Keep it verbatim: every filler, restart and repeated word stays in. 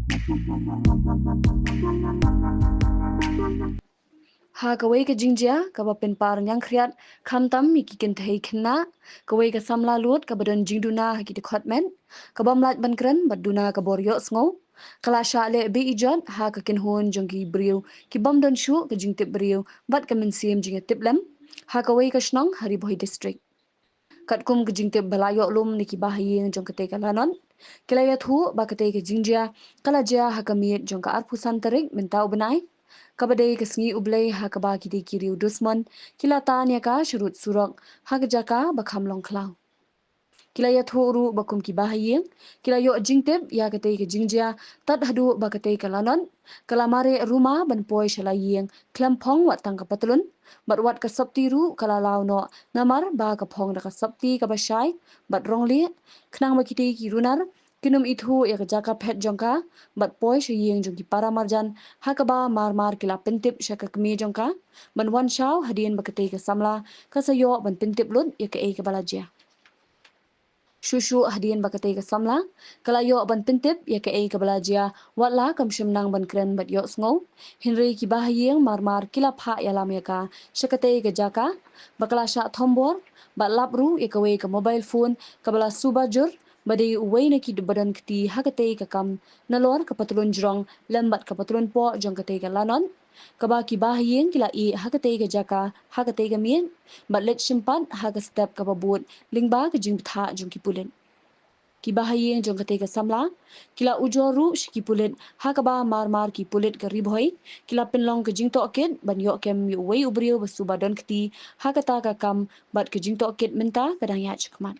Ha kawei ka jingjia kaba pynpar ñiangkhriat khamtam ïa ki kynthei khynnah, kawei ka samla lud kaba don jingduna ha ki dkhot met, kabym lait ban kren bad duna ka bor ïohsngew, ka la shah leh beh ijot ha ka kynhun jong ki briew kibym don shuh ka jingtip briew bad ka mynsiem jingïatiplem ha kawei ka shnong ha Ri Bhoi District. Katkum ka jingtip ba la ïoh lum na ki bahaïing jong katei ka lanot, ki la ïathuh ba katei ka jingjia ka la jia ha ka miet jong ka arphew san tarik mynta u bnai, kaba dei ka sngi U Blei ha kaba kitei ki riew dusmon ki la tan ïa ka sha rud surok ha ka jaka ba kham long khlaw. Ki la ïathuh ruh ba kum ki bahaïing ki la ïoh jingtip ïa katei ka jingjia tad haduh ba katei ka lanot ka la mareh ruma ban poi sha la ïing khlem phong wat tang ka patlun, bad wat ka sopti ruh ka la law noh namar ba ka phong da ka sopti kaba shai bad rong lieh, khnang ba kitei ki runar kin ym ithuh ïa ka jaka phet jong ka bad poi sha ïing jong ki para marjan, ha kaba mar mar ki la pyntip sha ka kmie jong ka ban wan shaw hadien ba katei ka samla ka sa ïoh ban pyntip lut ïa kaei kaba la jia. Shuh shuh hadien ba katei ka samla ka la ïoh ban pyntip ïa kaei kaba la jia, wat la kam shym nang ban kren bad ïohsngew, hynrei ki bahaïing mar mar ki la phah ïalam ïa ka sha katei ka jaka ba ka la shah thombor, bad lap ruh ïa kawei ka mobile phone kaba la suba jur, ba dei uwei na ki ba don kti ha katei ka kam nalor ka patlun jrong lem bad ka patlun poh jong katei ka lanot, kaba ki bahaïing ki la ïeh ha katei ka jaka ha katei ka miet, bad leit shim pat ha ka step kaba bud lyngba ka jingbthah jong ki pulit. Ki bahaïing jong katei ka samla ki la ujor ruh sha ki pulit, ha kaba mar mar ki pulit ka Ri Bhoi ki la pynlong ka jingtohkit ban ïoh kem ïa uwei u briew ba suba don kti ha kata ka kam, bad ka jingtohkit mynta ka dang ïaid shakhmat.